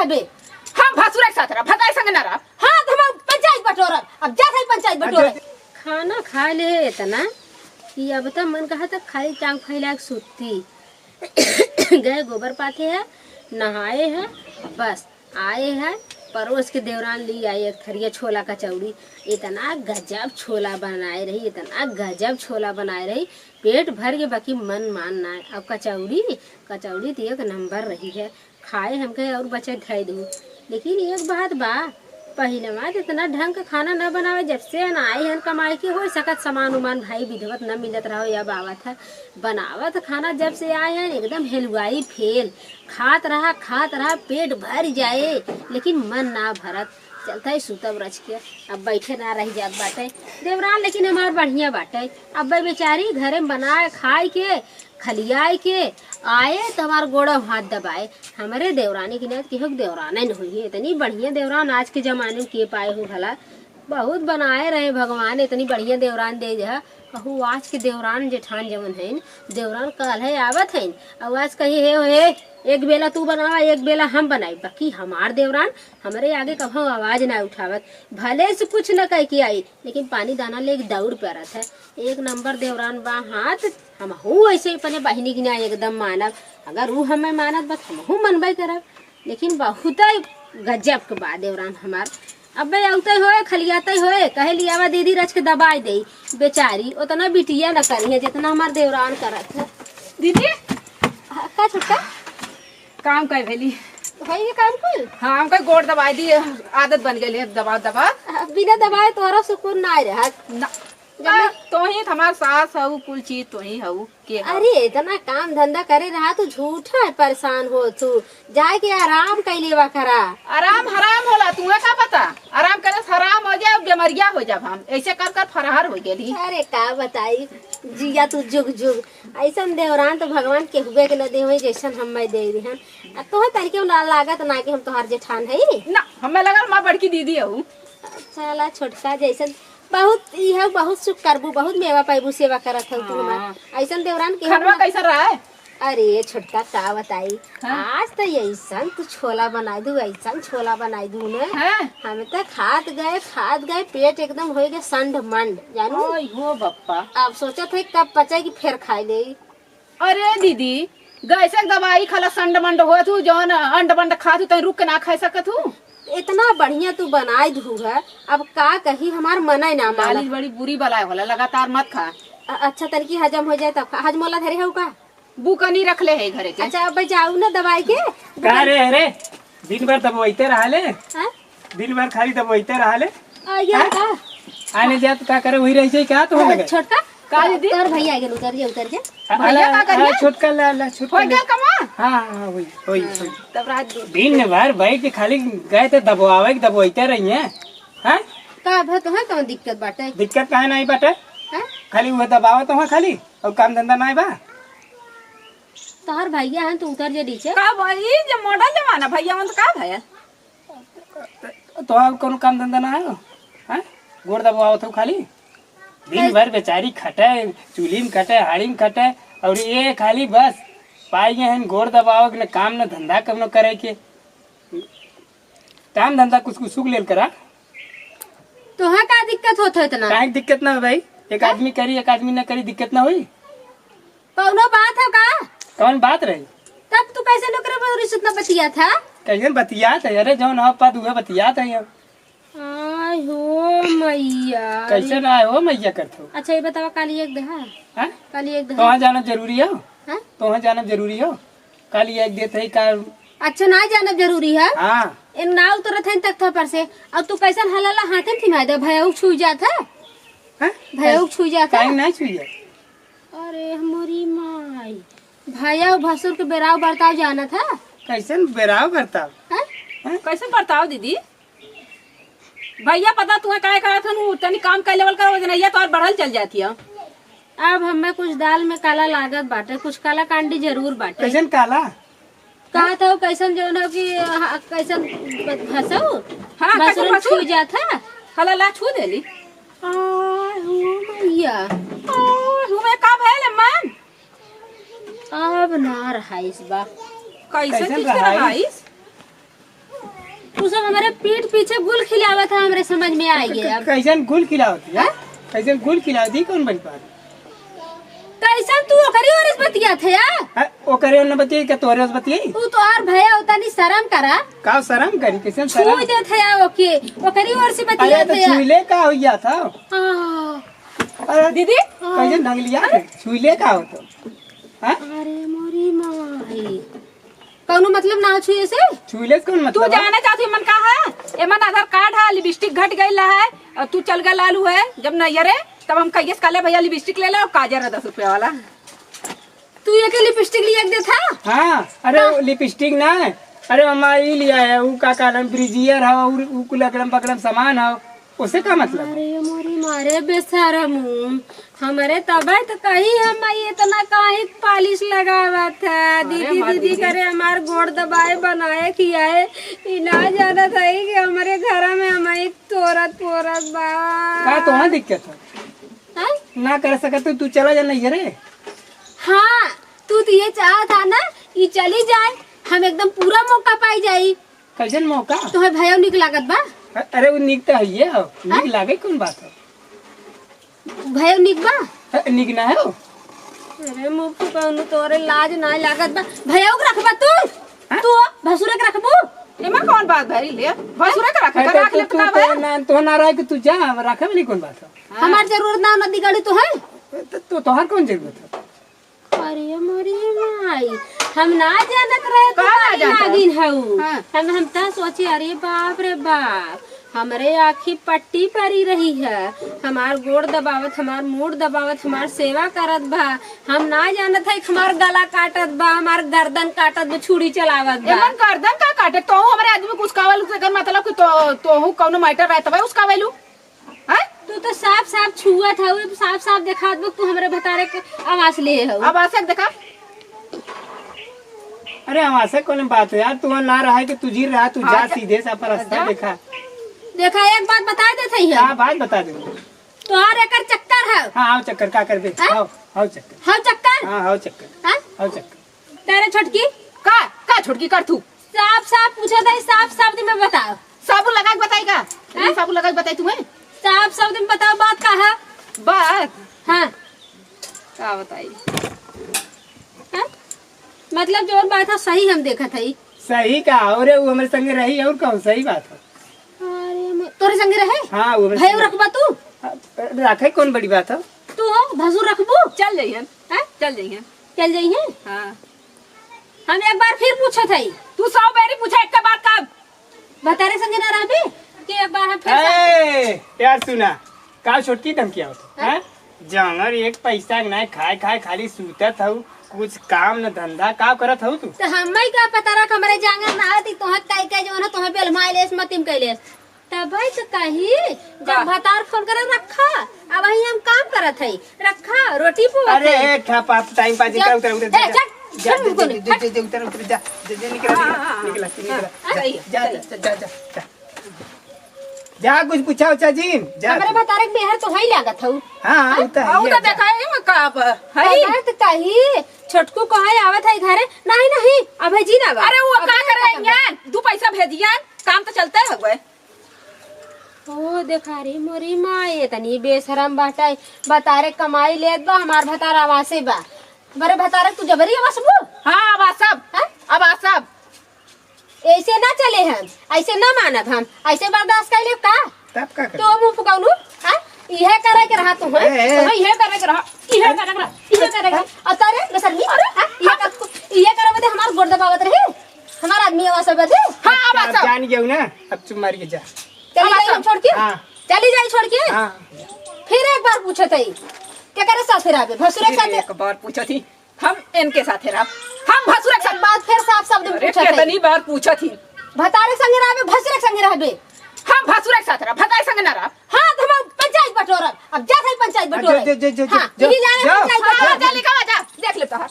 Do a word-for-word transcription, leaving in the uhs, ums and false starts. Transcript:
अबे, हम भसुरा के साथ रह, भताई संग ना रह। हाँ, तो हम पंचायत बटोरब। अब जा भाई पंचायत बटोरे। अच्छा। खाना खा ले इतना कि अब त मन कहा त खाली टांग फैला के सुत्ती। गए गोबर पाथे है, नहाए है, बस आए है, परोस के देवरान ली आई एक थरिया छोला कचौड़ी। इतना गजब छोला बनाए रही, इतना गजब छोला बनाए रही, पेट भर के, बाकी मन मान ना। अब कचौड़ी, कचौड़ी तो एक नंबर रही है, खाए हमके और बचे धै दू। लेकिन एक बात बा, पहिलवा तो इतना ढंग के खाना न बनावे, जब से न आई हन कमाई के, हो सकत सामान उमान भाई विधवत न मिलत रहो, अब आवत है, बनावत खाना जब से आए हैं एकदम हेलुआई फेल, खात रहा खात रहा पेट भर जाए, लेकिन मन ना भरत। चलता ही सुतब रच के, अब बैठे ना रह जात बाटे देवरान, लेकिन हमार बढ़िया बाटे। अब बेचारी घरे में बनाए खाए के खलियाए के आए तो हमार गोड़ा हाथ दबाए। हमरे देवरानी के नात केहू के देवराने न होई, इतनी बढ़िया देवरान आज के जमाने में के पाए हो भला। बहुत बनाए रहे भगवान, इतनी बढ़िया देवरान दे जा। अहू आज के देवरान जेठान जवन है, देवरान काल है आवत है, और आज कही हे, हे, एक बेला तू बनावा, एक बेला हम बनाई, बाकी हमार देवरान हमरे आगे कभो आवाज ना उठावत। भले से कुछ न कह के आई, लेकिन पानी दाना लेके दौड़ परत है। एक नंबर देवरान बा। हाँ, त हमहू ऐसे अपने बहिनी के ना एकदम मानब। अगर ऊ हमें मानत बा, त हमहू मनबे करब। लेकिन बहुत गजब के बा देवरान हमार। अबे औते होए, खलियाते होए, कहे लियावा दीदी रच के दबाई दे। बेचारी उतना बिटिया न करी है, जितना हमार देवरान करत है। दीदी, हाँ, का छोटका? काम कर भेली। भाई, ये काम कुल? हाँ, हमका गोड़ दबाई दी, आदत बन गई है दबा दबा। बिना दबाए तोहरा सुकून ना रहा। ना। जब मैं तो ही हमार सास हऊ, कुल चीज तो ही हऊ, के हऊ? अरे, इतना काम धंधा करे रहा, तू झूठा है, परेशान हो तू। जाए के आराम कर लेवा करा। आराम हराम होला, तुहे का पता? आराम करे से हराम हो जाए, बेमरिया हो जाब हम। ऐसे कर कर फरहर हो गेली। अरे, का बताई, जिया तू जुग जुग। ऐसन देवरान तो भगवान केहुए के न दे होई, जैसन हम्मे दे दिहन। आ तोहे तनिके ला-, लागत ना कि हम तोहार जेठान हई? ना, हमें लगल हमार बड़की दीदी हऊ। साला छोटका जैसन बहुत, ई है, बहुत सुख करबू, बहुत मेवा पाइबू, सेवा करत हऊ तू हमार। हाँ। ऐसन देवरान के खनवा कैसन रहा है? अरे छोटका, का बताई, हाँ। आज तो ऐसन तू छोला बनाई दू, ऐसन छोला बनाई दू ने। हाँ। हम तो खात गए, खात गए, पेट एकदम हो गए संड मंड, जानू। ओय हो बप्पा। अब सोचत है कब पचे कि फिर खाई ले। अरे दीदी, गैसे के दवाई खाला संड मंड होत हू, जौन अंड बंड खात हू, तैं रुक के ना खा सकत हू। इतना बढ़िया तू बनाई दू है, अब का कही, हमार मने ना मानत। मालिश बड़ी बुरी बलाय होला, लगातार मत खा। अ-, अच्छा, तनकी हजम हो जाए तब खा। हजमोला धरे हऊ का? बुकनी रखले है घरे के। अच्छा, अब जाऊ ना दवाई के। का रे, अरे, दिन भर दबवैते रहा ले। हाँ? दिन भर खाली दबवैते रहा ले। आ, ये हाँ? का? आने जात का करे, वही रह जाए क्या तो अ, लगे? छोटका, का दीदी? तोर भैया आगे उतर जा, उतर जा। अ, भैया अला, का करिया? अ, छोटका ला, ला, छोटका हो ला। गया कमा? हाँ, हाँ, हाँ, वही, वही, हाँ, वही। तब रात दो। दिन भर बैठ के खाली गए थे दबवावे के, दबवैते रही हैं। हाँ? का भा तोहे कौन दिक्कत बाटे? दिक्कत काहे नहीं बाटे? हाँ? खाली वह दबावत हो खाली, और काम धंधा नहीं बा? तोहर भैया हन, तू उतर जा नीचे। का भाई, जब मॉडर्न जमाना भैया मन तो का भैया? तोहार कौनो काम धंधा ना है? हैं? गोड़ दबावत हो खाली? दिन भर बेचारी खटे, चूल्ही में खटे, हाड़ी में खटे, और ये खाली बस पाई गए हैं गोड़ दबावे के, न काम न धंधा कवनो करे के। काम धंधा कुछ कुछ सुख लेल करा। तोहा का दिक्कत होत है इतना? काहे के दिक्कत ना हो भाई? एक हैं? आदमी करी, एक आदमी ना करी, दिक्कत ना होई? कौनो बात है का? कौन बात रही? तब तू कैसे नौकरी बौरी से उतना बतिया था? कैसे बतियात है? अरे जौन हो पद हुए बतियात है हम। आय हो मैया। कैसे ना आय हो मैया करत हो? अच्छा ये बतावा, काली एक दहा? हैं? काली एक दहा? तोहाँ जाना जरूरी हो? हैं? तोहाँ जाना जरूरी हो? काली एक देत है का? अच्छा ना जाना जरूरी है? हाँ। इन ना उतरत है तख्ता पर से। अब तू कैसन हलाला हाथे में थिमा दे, भैया छुई जात है? हैं? भैया छुई जात है? काहे नहीं छुई जात? अरे हमरी माई, भैया भसुर के बेराव बर्ताव जानत है? कैसन बेराव बर्ताव? हैं? हैं? कैसन बर्ताव दीदी? भैया पता तुहे काहे कहत हन, उ तनी काम कर लेवल करो, वजनैया तो और बढ़ल चल जाती है। अब हमें कुछ दाल में काला लागत बाटे, कुछ काला कांडी जरूर बाटे। कैसन काला? कहत हो कैसन जौन हो कि, हाँ, कैसन ब-, भसऊ? हाँ, कैसन भसुरन भसुर? छुई जात है? हला ला छू देली। आय हो मैया। आय हो मैया, का भयल अम्मा? अब ना रहाइस बा। कैसे कैसन चीज के रहाइस? रहाइस? हमरे पीठ पीछे गुल खिलावत है, हमरे समझ में आई है अब। कैसन गुल खिलावत है? हैं? कैसन गुल खिलावत है? कौन बड़ी बात? कैसन तू ओकरी ओर से बतियात है यार? हैं? ओकरे ओर न बतियाई, का तोरे ओर से बतियाई? तू तो यार भैया उतनी शर्म करा। का शर्म करी? कैसन छू शर्म? देत है यार ओके, ओकरी ओर से अरे बतियात तो है यार। छुइले का हो गया था? हाँ। अरे दीदी। कैसन ढंग लिया? छुइले का हो तो? हैं? अरे मोरी माई। कौनो मतलब ना छुए से? छुइले से कौन तू मतलब है? जाना चाहती मन का है? एमन आधार कार्ड है, लिपस्टिक घट गइल है, और तू चल गए लालू है, जब नैहरे, तब हम कहिए से कहले, "भैया लिपस्टिक ले ले और काजर है दस रुपया वाला।" तू एके लिपस्टिक लिया के देत हा? हाँ, अरे हाँ। वो लिपस्टिक ना है, अरे मम्मा ई लिया है, ऊ का कहलन ब्रिजियर है और ऊ कुल अगड़म बगड़म सामान है, उसे का मतलब है? अरे मोरी मारे बेशरम, हमरे तबे तो कही हम माई इतना काहे पालिश लगावत है। अरे दीदी हमार दीदी दीदी। करे हमार गोड़ दबाए बनाए खियाए। ई ना जानत है कि हमरे घर में हम एक तोरत पोरत बा। का तोहार दिक्कत है? हैं? ना कर सकत तू, तू चला जा नैहरे। हाँ, तू तो ये चाहत हा ना, ई चली जाए, हम एकदम पूरा मौका पाई जाई। कैसन मौका? तोहे भैया निक लागत बा? अ-, अरे वो निक तो है ये हो, निक हाँ? लागे कौन बात हो? भैया निक बा? अ, निक ना हो। अरे मुफ्त कौनो तोरे लाज ना लागत बा। भैया के रखबा तू? हाँ? तू भसुरे के रखबू? एमा कौन बात भरी ले? भसुरे के रखे, अरे तो रख ले तू, तो तू का तो भैया? ना, तो ना रहे कि तू जा, रखे में नहीं कौन बात हो? हाँ। हमार जरूरत ना, ना दिगाड़ी तो है। तो, तो तोहार कौन जरूरत है? अरे मोरी माई, हम ना जानत रहे तू का ना काली जानत रहे? नागिन हऊ। हाँ। हम, हम त सोचे, अरे बाप रे बाप, हमरे आँखी पट्टी परी रही है, हमार गोड़ दबावत, हमार मूड़ दबावत, हमार सेवा करत बा। हम ना जानत है कि हमार गला काटत बा, हमार गर्दन काटत बा, छुरी चलावत बा। एमन गर्दन का काटे? तो हमरे आदमी कुछ कावल से कर मतलब कि तो, तोहू कौनो मैटर रहे तबे उसका वेलू? हैं? तू तो साफ साफ छुअत हऊ, साफ साफ देखात बा, तू हमरे भतारे के आवास ले हऊ। आवास एक देखा। अरे आवास एक कौन बात है यार, तू ना रहा है कि तू जी रहा, तू हाँ, जा जा। सीधे से अपन रास्ता जा। देखा। देखा, एक बात बता देत हई हम। हाँ, बात बता दे। तोहार एकर चक्कर है। हाँ, आओ चक्कर, का करबे? हाँ? आओ, आओ चक्कर। हाँ, चक्कर। हाँ, आओ चक्कर। हाँ? आओ चक्कर। तेरे छोटकी? का, का छोटकी कर तू? साफ साफ पूछत हई, साफ साफ दिन में बताओ। साबुन लगा के बताई का? हैं? साबुन लगा के बताई तुम्हें? साफ साफ दिन बताओ, बात का है? बात? हाँ। का बताई? हैं? मतलब जौन बात है सही हम देखत हई। सही का? अरे वो हमरे संगे रही और कौन सही बात है? अरे मैं, तोरे संगे रहे? हाँ, वो हमरे भैया संगे। रखबा तू? हाँ, रखे कौन बड़ी बात है? तू हो, भसुर रखबू? चल जइहन। हैं? चल जइहन। चल जइहन? हाँ। हम एक बार फिर पूछत हई। तू सौ बेरी पूछा, एक बार कब? भतारे संगे ना रहबे कि एक बार हम फिर से ए, यार सुना, का छोटकी धमकी आवत है? हाँ? हैं? जंगर एक पैसा के ना खाए खाए खाली सूतत हऊ, कुछ काम न धंधा, का करत हऊ तू? तो हम्मे का पता रख, हमरे जांगर ना आती, तोहे काई काई जवन हो, तोहे बेलमाइलेस, मतिम कैलेस। तबे तो कही, जब का? भतार फोन करे रखा, अब वही हम काम करत हई, रखा, रोटी पोत अरे, हई। ए, ठा पाप, टाइम पास, जा। उतर, उतर, उतर, ए, जा। चल, जा, चल, जा, बिल्कुल, जा, हट। जा, जा, उतर, उतर, जा, जा, जा, निकल, हाँ, निकल, हाँ, हाँ, निकल, हाँ, निकल, हाँ, जा, सही है, जा, सही जा, है। जा, जा, जा, जा। जा, कुछ पूछा उछा जिन, जा। हमरे भतारे के मेहर तो हई लागत हऊ। हाँ, हाँ, हाँ? उ तो हऊ है, तो जा। देखा है, वो का अब हई? तबे तो कही, छोटकू कहे आवत हई घरे, नहीं, नहीं, अबे जी ना बा। अरे, वो अब का नहीं करे पता। इंजन? दू पैसा भेजियन, काम तो चलते हवे। ओ, देखा रे मोरी माई, इतनी बेशरम बाटे, भतारे कमाई लेत बा, हमार भतार आवासे बा। बरे भतारे तू जबरी आवास बू? हाँ, आवास सब। हैं? आवास सब। ऐसे ना चले हम, ऐसे ना मानब हम, ऐसे बर्दाश्त कर लेब का? तब का करब? तो मुंह फुकाउनु, हाँ? इहे करे के रहा तू, हैं? ए, ए। तो इहे करे के रहा, इहे करे के रहा, इहे करे के रहा। और तारे, बेशर्मी, अरे, हाँ? इहे कर, इहे करे बदे हमार गोड़ दबावत रहे, हमार आदमी आवास बदे। हाँ, अब आवास। जान गयो ना, अब चुप मार के जा। चली अब जाई आवास। हम छोड़ के? हाँ। चली जाई छोड़ के? हाँ। फिर एक बार पूछत हई, केकरे साथे रहबे? भसुरे के फिर साथे? एक बार पूछत ही। हम इनके साथे रहब। हम भसुरे के साथ एक बात फिर साफ शब्द में अरे, पूछत हई। कितनी बार पूछत ही। भतारे संगे रहबे, भसुरे के संगे रहबे? हम भसुरे के साथ रहब, भतारे संगे ना रहब। हाँ, तो हम पंचायत बटोरब। अब जा भाई पंचायत बटोरब। जा, जा, जा, जा, हाँ, जा, यही लाने जा। पंचायत हाँ, बटोरब। जा, लिखा जा, देख ले तोहार।